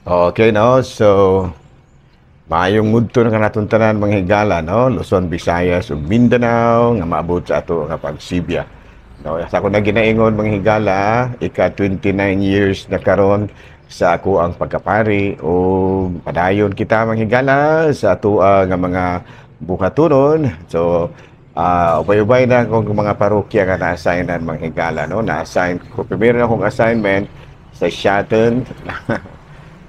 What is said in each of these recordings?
Okay, no? So, maayong mudto na kanatong tanan, mga higala, no? Luzon, Visayas ug Mindanao nga maabot sa ato nga pagsibya. No, sa ako na ginaingon, mga higala, ika 29 years na karon sa ako ang pagkapari o padayon kita, mga higala, sa ato nga mga buhatonon. So, ubay-ubay na akong mga parokya nga na-assignan, mga higala, no? Na-assign ko, primero na akong assignment sa Siaton.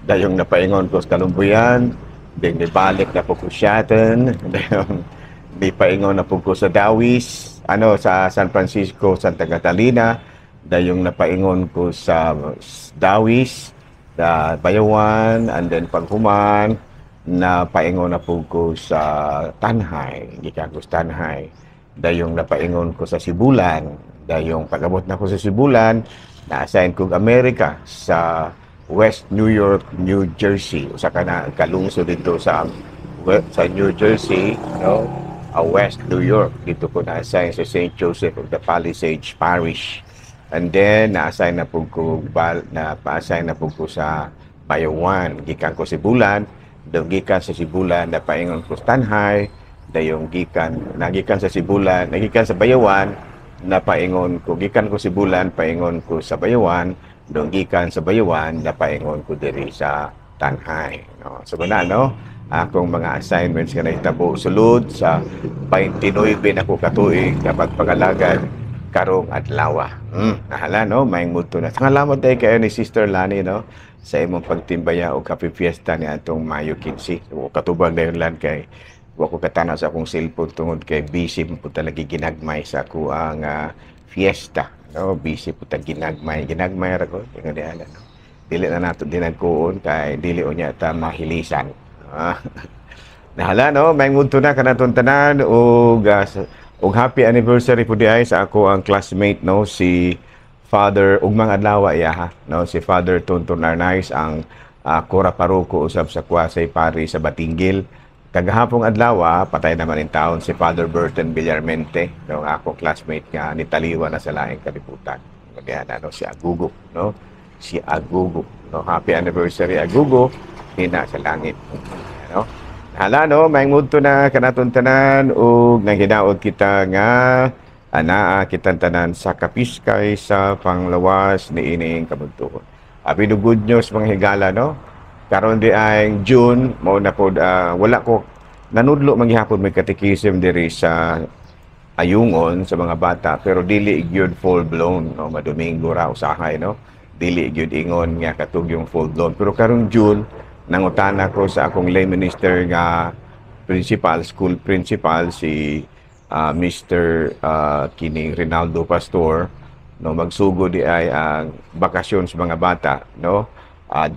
Dayong napaingon ko sa Calumbuyan, then nibalik na po ko Siaton, dayong nipaingon na po ko sa Dawis, ano, sa San Francisco, Santa Catalina, dayong napaingon ko sa Dawis, sa Bayawan, and then paghuman, napaingon na po ko sa Tanjay, gikan ko sa Tanjay. Dayong napaingon ko sa Sibulan, dayong pag-abot na ko sa Sibulan, na-assign kog Amerika sa West New York, New Jersey. Usa ka na kalungsod dito sa New Jersey, no? West New York. Dito ko na-assign sa St. Joseph of the Palisades Parish. And then na-assign na po ko na pa-assign na po ko sa Bayawan. Gikan ko Sibulan, dayong gikan sa Sibulan napaingon ko sa Tanjay, dayong gikan nagikan sa Sibulan, nagikan sa Bayawan, napaingon ko, gikan ko Sibulan, paingon ko sa Bayawan, dong gikan sa Bayawan, napaingon ko diri sa Tanjay, no? So na, no, akong mga assignments nga nahitabo sulod sa 29 na ko katuig dapat pagalagad karong adlaw. Nahala, no, maayong mudto na. Salamat tayo kayo ni Sister Lani, no, sa imong pagtimbaya og happy fiesta ni atong Mayo 15. So, katubag na yun lang kay wa ko katanaw sa akong cellphone tungod kay busy po talaga ginagmay sa ako ang fiesta, no? Busy po ta ginagmay, ginagmay ra ko ingon diha, no? Dili na nato dinagkuon kay dili unya ta mahilisan. Ah. Nahala, no, may mudto na kanatong tanan ug happy anniversary po di ay sa ako ang classmate, no, si Father ugmang adlaw iya ha, no, si Father Tonton Arnaiz, ang kura paroko usab sa Kwasay Pari sa Batinguil. Kagahapong adlaw, patay naman in taon si Father Burton Villarmente, no, ang ako classmate nga nitaliwa na sa laing kalibutan. Kaya no, si Agugo, no? Si Agugo, no? Happy anniversary, Agugo, hina sa langit. No? Hala, no, may mudto na kanaton tanan ug nanghinaot kita nga anaa kitang tanan sa kapiskay sa panglawas ni ining kabuntuon. Abi no, good news, mga higala, no? Karon di ay June mao na pod, wala ko nanudlo, manggihapon may catechism diri sa Ayungon sa mga bata, pero dili gyud full blown, no, madomingo ra usahay, no, dili gyud ingon nga katugyong full blown. Pero karong June nangutana ko sa akong lay minister nga principal, school principal, si Mr. Kining Rinaldo Pastor, no, magsugod di ay ang bakasyon sa mga bata, no,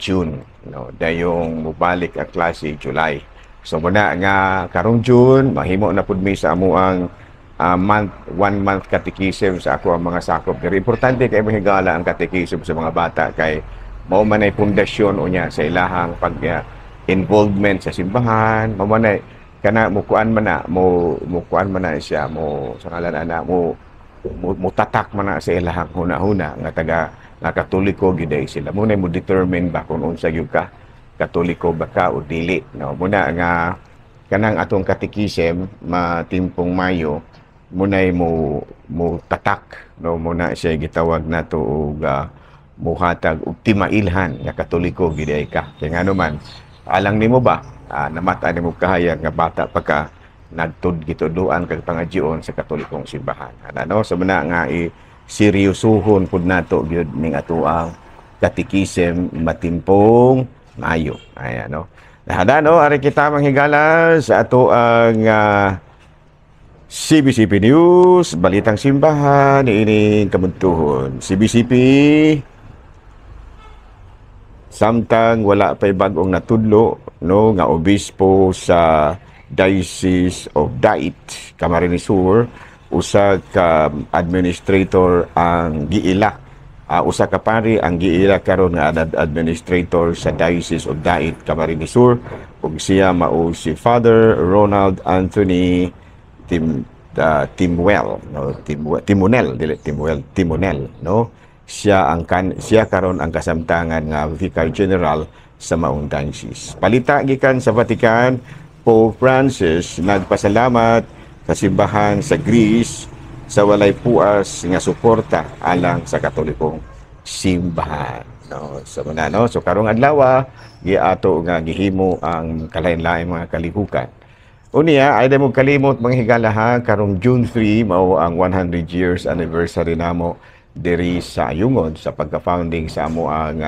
June, no, dayong mobalik ang klase July. So muna nga karong June mahimo na pud mi sa amuang month, one month catechism sa ako ang mga sakop. Pero importante kay, mga higala, ang catechism sa mga bata kay mao man ay pundasyon unya sa ilahang pag involvement sa simbahan. Mao man ay kana mo kuan man na mo mo kuan man na siya mo sa ngalan ana mo tatak man na sa ilahang huna-huna nga taga nga Katoliko gyud ay sila. Mo na mo determine ba kung unsa gyud ka, Katoliko ba ka o dili, no? Muna nga kanang atong catechism matimpong Mayo munay mo mo tatak, no, muna siya gitawag nato og muhatag og timailhan nga Katoliko gyud ay ka. Kay ngano man, alang nimo ba, namata nimo kahayag nga bata pa ka nagtud gituduan kag pangadyoon sa Katolikong simbahan. Ana, no, so muna nga i seryosohon pud nato gyud ning atoang catechism matimpong Mayo. Ayan, no. Nahada, no, ari kita, mga higala, sa ato ang CBCP News, Balitang Simbahan, ining kamuntuhon. CBCP, samtang wala pa'y bagong natudlo, no, nga obispo sa Diocese of Dait, Camarines Sur, usa ka administrator ang giila. Usa ka pari ang giila karon nga administrator sa Diocese of Dait, Camarines Sur, ug siya mao si Father Ronald Anthony Timwell, no, Timonel, dili Timwell, Timonel, no. Siya ang kan siya karon ang kasamtangan nga Vicar General. sa maong diocese. Palita gikan sa Vatican, Pope Francis nagpasalamat sa simbahan sa Greece sa walay puas nga suporta alang sa Katolikong simbahan. No, so muna, no? So karong adlaw giato nga gihimo ang kalain-lain mga kalihukan. Unya, ay mo kalimot mga higala ha, karong June 3 mao ang 100 years anniversary namo diri sa Ayungod sa pagka-founding sa amo ang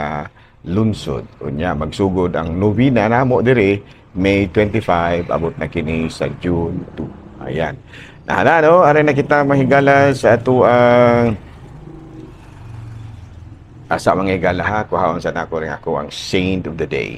lunsod. Unya, magsugod ang novena namo diri May 25 abot na kini sa June 2. Ayan. Nahala no, aray na kita mahigala sa ato ang asa mga higala ha, kuhaon sa nako rin ako ang saint of the day.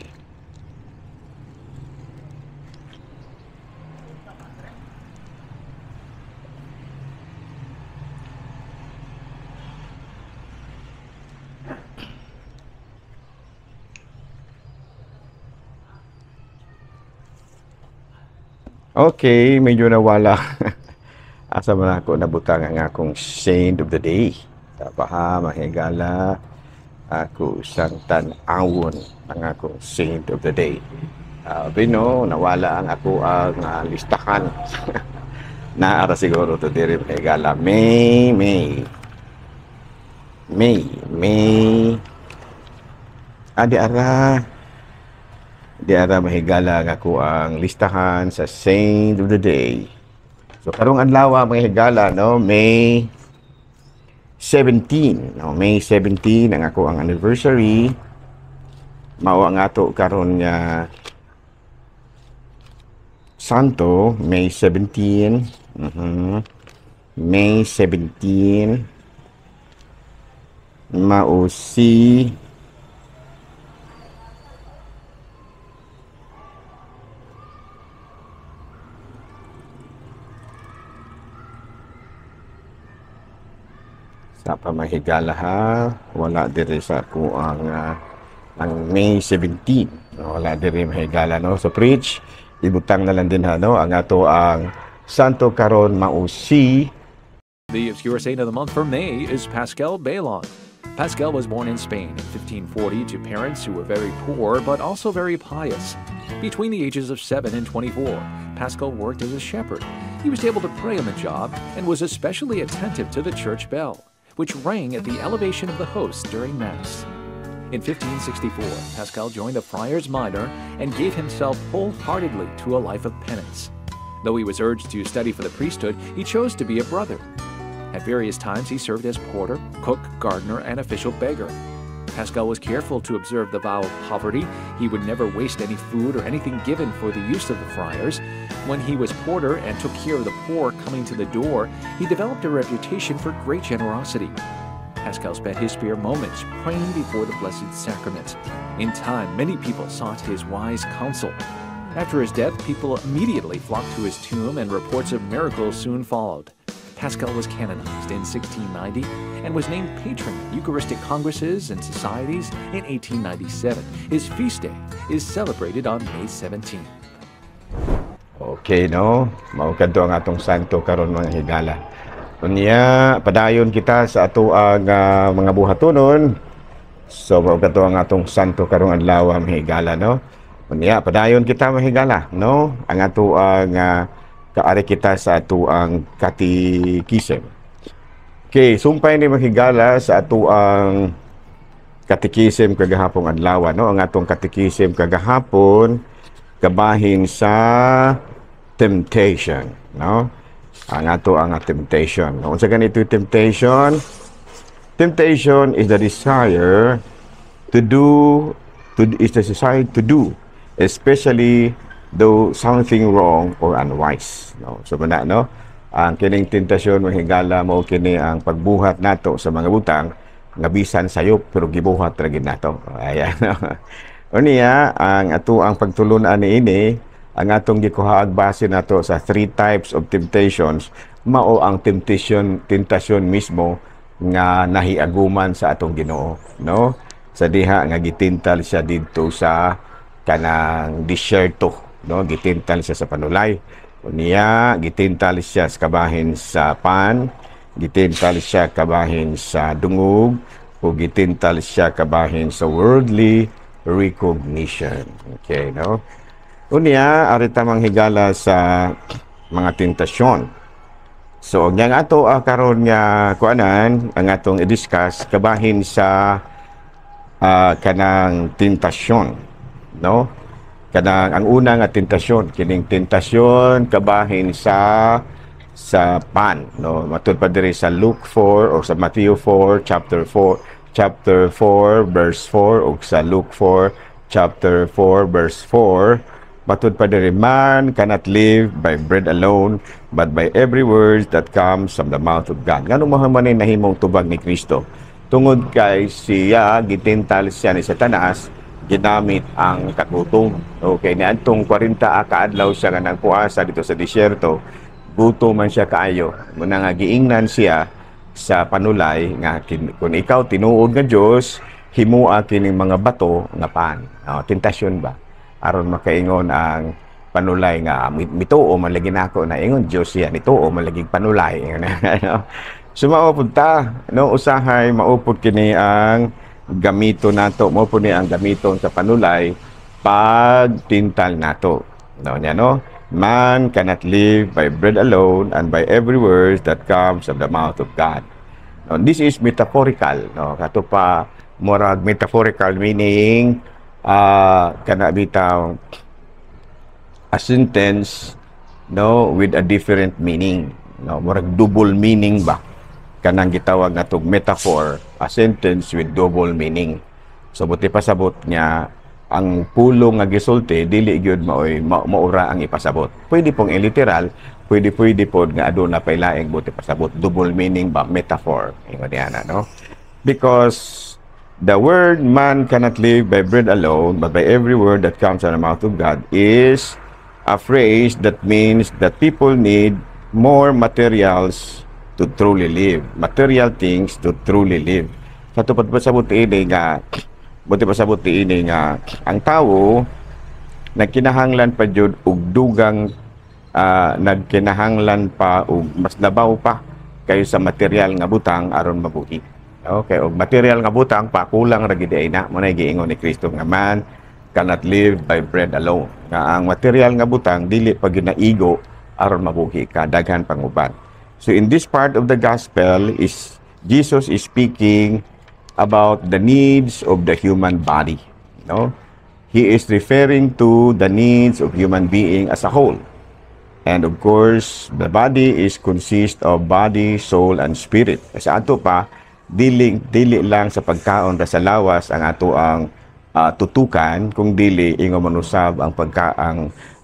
Okay, medyo nawala. Asa man ako nabutang ang akong saint of the day. Tapa ha, mahigala. Ako sang tan-awon ang akong saint of the day. Bino, nawala ang ako ang listahan. Naara siguro to diri mahigala. May. Di ara. Di ara mahigala ang ako ang listahan sa saint of the day. So karong adlaw mga higala no, May 17, no, May 17 ang ako ang anniversary. Mao ang ato karon nga santo, May 17. May 17 mao si sa pamahigala ha, wala diri sa ako ang May 17. No, wala diri mahigala no. So preach, ibutang na lang din ha no ang ato ang santo karon mao si. The obscure saint of the month for May is Pascal Baylon. Pascal was born in Spain in 1540 to parents who were very poor but also very pious. Between the ages of 7 and 24, Pascal worked as a shepherd. He was able to pray on the job and was especially attentive to the church bell, which rang at the elevation of the host during Mass. In 1564, Pascal joined the Friars Minor and gave himself wholeheartedly to a life of penance. Though he was urged to study for the priesthood, he chose to be a brother. At various times, he served as porter, cook, gardener, and official beggar. Pascal was careful to observe the vow of poverty. He would never waste any food or anything given for the use of the friars. When he was porter and took care of the poor coming to the door, he developed a reputation for great generosity. Pascal spent his spare moments praying before the Blessed Sacrament. In time, many people sought his wise counsel. After his death, people immediately flocked to his tomb and reports of miracles soon followed. Pascal was canonized in 1690 and was named patron of Eucharistic congresses and societies in 1897. His feast day is celebrated on May 17. Okay, no? Mao kadto ang atong santo karon mga higala. Unya, padayon kita sa ato ang mga buhatonon. So mao kadto ang atong santo karong adlaw mga higala, no? Unya, padayon kita mga higala, no? Ang ato ang kaari kita sa ato ang katikisem. Okay, sumpay ni mga higala sa ato ang katikisem kagahapong adlaw, no? Ang atong katikisem kagahapon kabahin sa temptation, no? Ang ato ang temptation. No? Unsa ganito temptation? Temptation is the desire to do, is the desire to do, especially though something wrong or unwise, no? So muna, no? Ang kining tentasyon mga higala mo kini ang pagbuhat nato sa mga butang nga bisan sayop pero gibuhat ra gid nato. Ayan. Unya, ang ato ang pagtulun-an niini, ang atong gikuhaag base nato sa three types of temptations, mao ang temptasyon mismo nga nahiaguman sa atong Ginoo, no? Sa diha nga gitintal siya didto sa kanang disyerto, no? Gitintal siya sa panulay. Unya, gitintal siya sa kabahin sa pan, gitintal siya kabahin sa dungog, o gitintal siya kabahin sa worldly recognition. Okay, no? Unya, ari ta, mga higala, sa mga tentasyon. So, ang ato karon nga kuanan, ang atong i-discuss kabahin sa kanang tentasyon, no? Kanang ang una nga tentasyon, kining tentasyon kabahin sa pan, no? Matud pa diri sa Luke 4 o sa Matthew 4 chapter 4, chapter 4 verse 4, ug sa Luke 4 chapter 4 verse 4. Matud pa diri, "Man cannot live by bread alone, but by every word that comes from the mouth of God." Ngano man ni nahimong tubag ni Kristo? Tungod kay siya gitintal siya ni Satanas, ginamit ang kagutom. Okay, niadtong 40 ka adlaw siya nga nagpuasa dito sa disyerto, gutom man siya kaayo. Muna nga giingnan siya sa panulay nga kung ikaw tinuod nga Dios, himua kining mga bato nga pan. Oh, tentasyon ba? Aron makaingon ang panulay nga mituo man lagi nako na ingon Dios siya, nituo man lagi panulay, ano? So mao pud ta, no? Usahay mao pud kini ang gamito nato, mao pud ni ang gamiton sa panulay pagtintal nato, no? Nya, no, "Man cannot live by bread alone and by every word that comes from the mouth of God," no? This is metaphorical, no? Kato pa murag metaphorical meaning, kana bitaw a sentence, no, with a different meaning, no? Murag double meaning ba, kanang gitawag natog metaphor, a sentence with double meaning. So buot ipasabot niya, ang pulong nga gisulti dili gyud maoy maura ang ipasabot. Pwede pong literal, pwede pwede pod nga aduna pay laing buot ipasabot, double meaning ba, metaphor ingon niya, no? Because the word "Man cannot live by bread alone, but by every word that comes out of the mouth of God" is a phrase that means that people need more materials to truly live. Material things to truly live. Sa tupad pa sa buti ini nga buot pasabot ini nga ang tawo nagkinahanglan pa jud og dugang, nagkinahanglan pa og mas labaw pa kaysa material nga butang aron mabuhi. Okay, og material nga butang pa kulang ra gid ay na mo na giingon ni Kristo nga "Man cannot live by bread alone." Nga ang material nga butang dili pa gyud naigo aron mabuhi ka, daghan pang uban. So in this part of the gospel is Jesus is speaking about the needs of the human body, no? He is referring to the needs of human being as a whole. And of course, the body is consist of body, soul, and spirit. Sa ato pa, dili dili lang sa pagkaon ra sa lawas ang ato ang tutukan, kung dili ingon man usab ang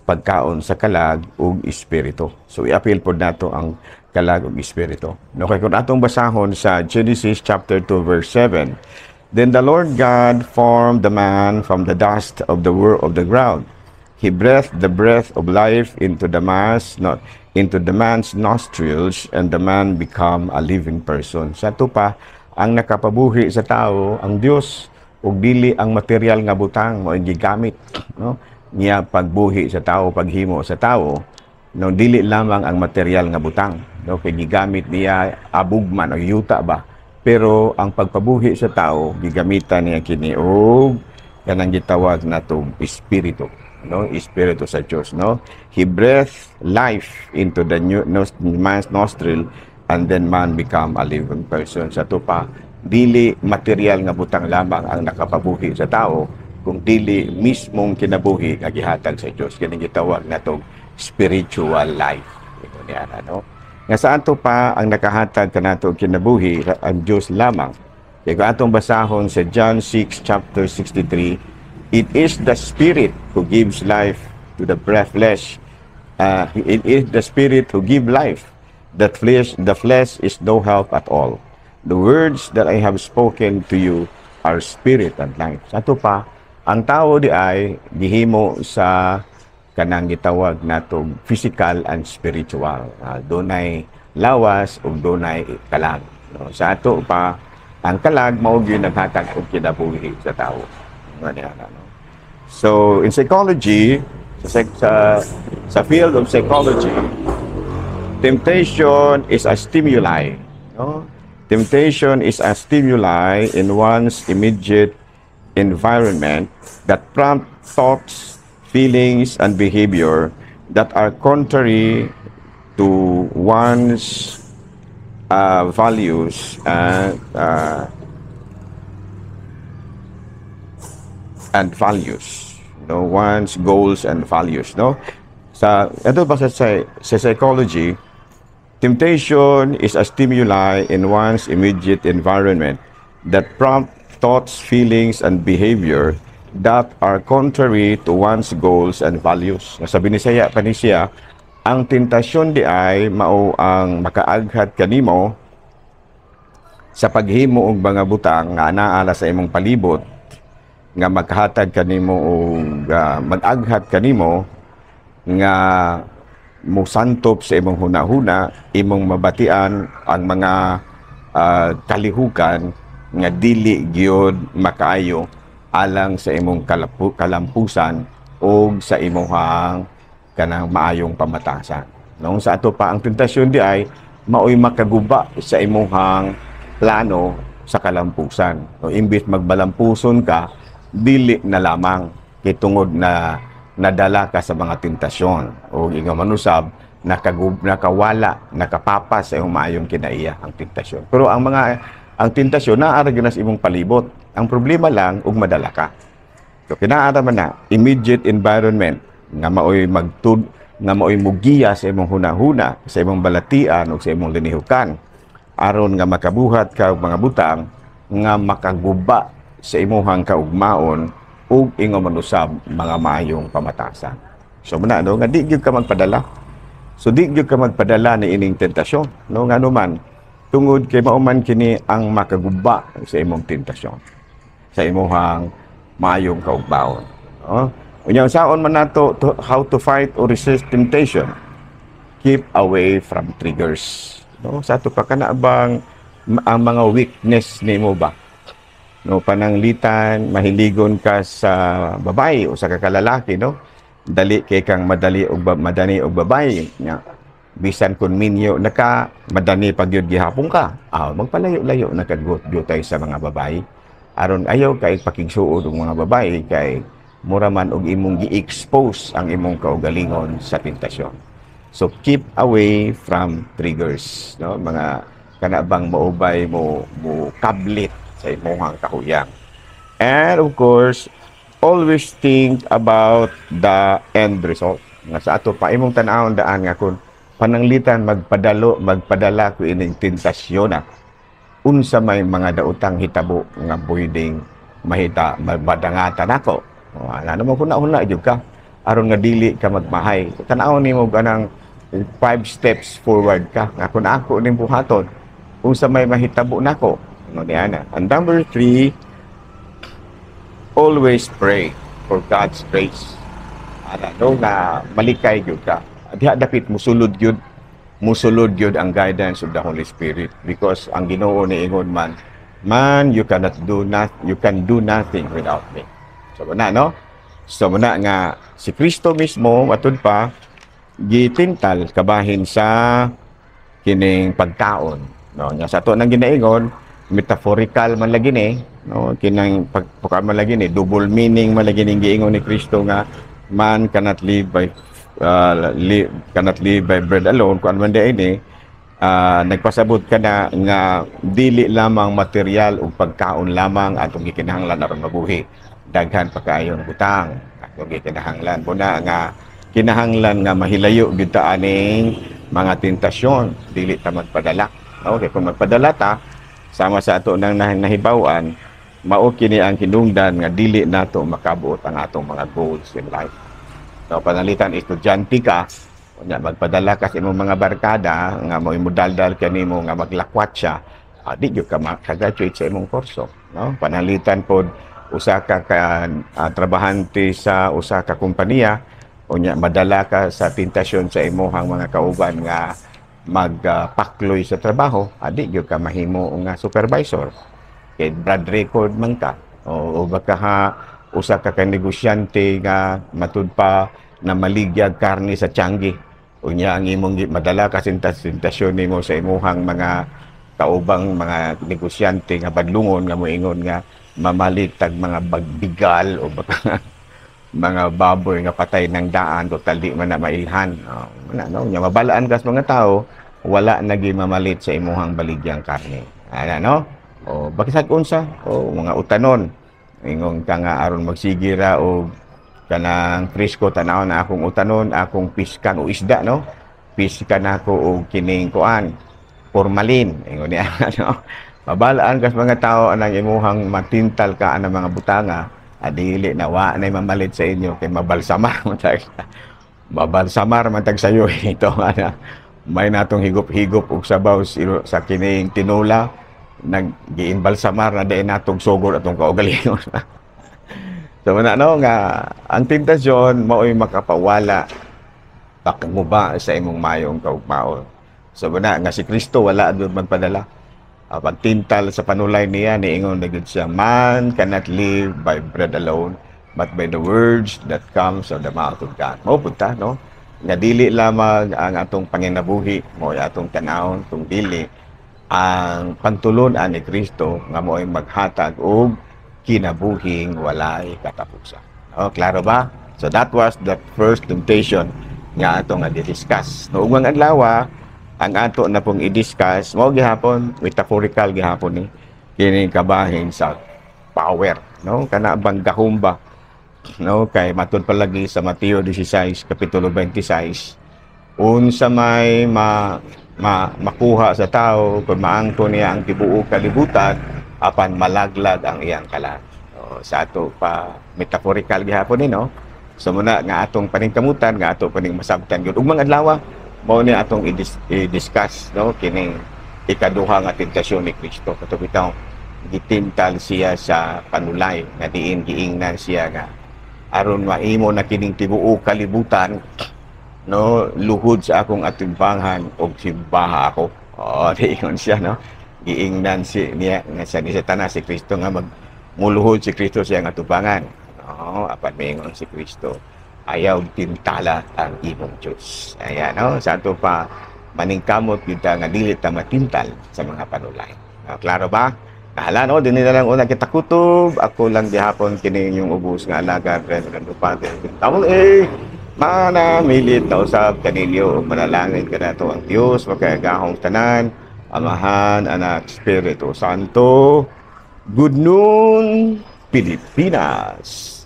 pagkaon sa kalag ug espiritu. So iapil pod nato ang kalag ug espiritu. No, kay kung atong basahon sa Genesis chapter 2 verse 7, "Then the Lord God formed the man from the dust of the world of the ground. He breathed the breath of life into the mass, not into the man's nostrils, and the man become a living person." Sa ato pa, ang nakapabuhi sa tao ang Dios ug dili ang material nga butang mo gigamit, no, niya pagbuhi sa tao, paghimo sa tao, no? Dili lamang ang material nga butang, no, kay gigamit niya abog man o yuta ba, pero ang pagpabuhi sa tao gigamitan niya kini og kanang gitawag natong espiritu, no? Espiritu sa Dios, no? "He breathed life into the new man's nostril and then man become a living person." Sa ato pa, dili material nga butang lamang ang nakapabuhi sa tao, kung dili mismong kinabuhi nga gihatag sa Dios, kining gitawag natong spiritual life. Ito niya, no? Nga sa ato pa, ang nakahatag kanato og kinabuhi ang Dios lamang. Kaya kung atong basahon sa John 6 chapter 63, "It is the Spirit who gives life to the breath flesh. It is the Spirit who give life. The flesh is no help at all. The words that I have spoken to you are spirit and life." Sa ato pa, ang tao di ay gihimo sa kanang gitawag natong physical and spiritual. Dunay lawas ug dunay kalag. No? Sa ato pa, ang kalag mao gyud naghatag og kinabuhi sa tao. Ano niya, no? So in psychology, sa field of psychology, temptation is a stimuli. No? Temptation is a stimuli in one's immediate environment that prompt thoughts, feelings, and behavior that are contrary to one's values and values, no, one's goals and values, no? Sa ito ba sa psychology, temptation is a stimuli in one's immediate environment that prompt thoughts, feelings, and behavior that are contrary to one's goals and values. Nga sabi ni siya pa ni siya, ang tentasyon di ay mao ang makaaghat kanimo sa paghimo og mga butang nga anaa sa imong palibot nga maghatag kanimo og mag-aghat kanimo nga musantop sa imong hunahuna, imong mabatian ang mga kalihukan nga dili gyud makaayo alang sa imong kalampusan o sa imong kanang maayong pamatasan. No, sa ato pa, ang tentasyon di ay maoy makaguba sa imong plano sa kalampusan. No, imbis magbalampuson ka, dili na lamang kay tungod na nadala ka sa mga tentasyon o ingon man usab nakawala, nakapapas sa imong maayong kinaiya ang tentasyon. Pero ang tentasyon naa ra gyud na sa imong palibot. Ang problema lang ug madala ka. So kinaara man na immediate environment nga maoy magtud nga maoy mugiya sa imong hunahuna, sa imong balatian ug sa imong linihukan aron nga makabuhat ka og mga butang nga makaguba sa imuhang kaugmaon ug ingon man usab mga maayong pamatasan. So muna, no, nga di gyud ka magpadala. So di gyud ka magpadala ni ining tentasyon, no? Ngano man, tungod kay mao man kini ang makaguba sa imong tentasyon, sa imuhang maayong kaugmaon, no? Unya, unsaon man nato how to fight or resist temptation? Keep away from triggers. No, sa ato pa, kana bang ang mga weakness nimo ba? No, pananglitan mahiligon ka sa babae o sa kakalalaki, no? Dali kay kang madali og madani og babae nya. Bisan kun minyo na ka, madani pag gyud gihapon ka. Ah, magpalayo-layo na ka jutay sa mga babae. Aron ayaw kay pakigsuod og mga babae kay mura man og imong gi-expose ang imong kaugalingon sa tentasyon. So keep away from triggers, no? Mga kana bang maubay mo mo kablit sa imong kahuyang. And of course, always think about the end result. Nga sa ato pa, imong tan-awon daan nga kung pananglitan magpadala ko ining tentasyon na, unsa may mga daotang hitabo nga pwedeng mahita madangatan ako. Wala naman kung nauna jud ka aron nga dili ka magmahay. Tan-awon nimo kanang five steps forward ka nga kung ako ning buhaton, unsa may mahitabo nako, no niya na. And number three, always pray for God's grace. Ana, no, nga malikay gyud ka. Diha dapit musulod gyud ang guidance of the Holy Spirit because ang Ginoo niingon man, "Man, you cannot do not you can do nothing without me." So muna, no? So muna nga si Kristo mismo matud pa gitintal kabahin sa kining pagkaon, no? Nya sa ato nang ginaingon, metaphorical man lagi ni, no, kinang pagka man lagi ni, double meaning man lagi ning giingon ni Kristo nga man cannot live by cannot live by bread alone. Kuan man di ini, nagpasabot ka na nga dili lamang material ug pagkaon lamang atong gikinahanglan aron mabuhi, daghan pa kaayong butang atong gikinahanglan. Muna nga kinahanglan nga mahilayo gyud ta aning mga tentasyon, dili ta magpadala. Okay, kung magpadala ta, sama sa ato nang nahibaw-an, mao kini ang hinungdan nga dili nato makabuot ang atong mga goals in life. No, pananglitan estudyante ka, unya magpadala ka sa imong mga barkada nga mo daldal kanimo nga maglakwat siya, di gyud ka makagraduate sa imong kurso, no? Pananglitan pod usa ka trabahante sa usa ka kompanya, unya madala ka sa tentasyon sa imong mga kauban nga magpakloy sa trabaho, di gyud ka mahimo nga supervisor kay bad record man ka. O baka ha, usa ka negosyante nga matud pa na maligyag karne sa tiyanggi, unya ang imong madala ka tentasyon nimo sa imuhang mga kaubang mga negosyante nga badlungon nga moingon nga Mamalit tag mga bagbigal o baka mga baboy nga patay ng daan, total di man na mailhan. Oh, wala, no? Nya mabalaan kas mga tao, wala nagi mamalit sa imuhang baligyang karne. Ana, no? O bakisag unsa? O mga utanon. Ingon ka nga aron magsige ra og kanang presko, tanaw na akong utanon, akong piskang o isda, no? Piska na ako og kining kuan, formalin. Ingon niya, no? Mabalaan kas mga tao anang imuhang matintal ka anang mga butanga, adili na wa na mamalit sa inyo kay mabalsamar man tag, mabalsamar man tag sayo ito, ana. May natong higop-higop og sabaw sa kining tinula, naggiimbalsamar na diay natong sugod atong kaugalingon. So na, no, nga ang tentasyon mao'y makapawala mo ba sa imong mayong kaugmaon. So na nga si Kristo wala gyud magpadala. Pagtintal sa panulay niya, niingon na gyud siya, "Man cannot live by bread alone, but by the words that comes of the mouth of God." Mao punta, no? Nga dili lamang ang atong panginabuhi mo atong tanawon, kung dili ang pantulon-an ni Kristo nga mo'y maghatag og kinabuhing walay katapusan. Oh, klaro ba? So that was the first temptation nga ato nga di-discuss. No, ug ang adlaw, ang ato na pong i-discuss, mao gihapon, metaphorical gihapon ni kini kabahin sa power, no? Kana bang gahom ba? No, kay matud palagi sa Mateo 16 kapitulo 26, unsa may ma, ma makuha sa tao kung maangko niya ang tibuok kalibutan apan malaglag ang iyang kalag? O, sa ato pa metaphorical gihapon ni, no? So muna nga atong paningkamutan nga ato paning masabtan gyud. Ug mga adlaw, mao ni atong i-discuss, no, kining ikaduha nga tentasyon ni Kristo, kato bitaw gitintal siya sa panulay nga diin giingnan siya nga aron maimo na kining tibuok kalibutan, no, luhod sa akong atimbangan og simbaha ako. Oh, diingon siya, no? Giingnan si niya nga sa ni Satanas si Kristo nga mag muluhod si Kristo siya nga atubangan. No, apan miingon si Kristo, "Ayaw tintala ang imong Diyos." Ayan, no? Sa ato pa maningkamot gyud ta nga dili ta matintal sa mga panulay. No, klaro ba? Nahala, no, dinhi na lang una kita kutob. Ako lang gihapon kini inyong ubos nga alagad, Reverend Padre. Tawag eh, manamilit na usab kaninyo ug manalangin kanato ang Dios makagagahong tanan, Amahan, Anak, Espiritu Santo. Good noon, Pilipinas.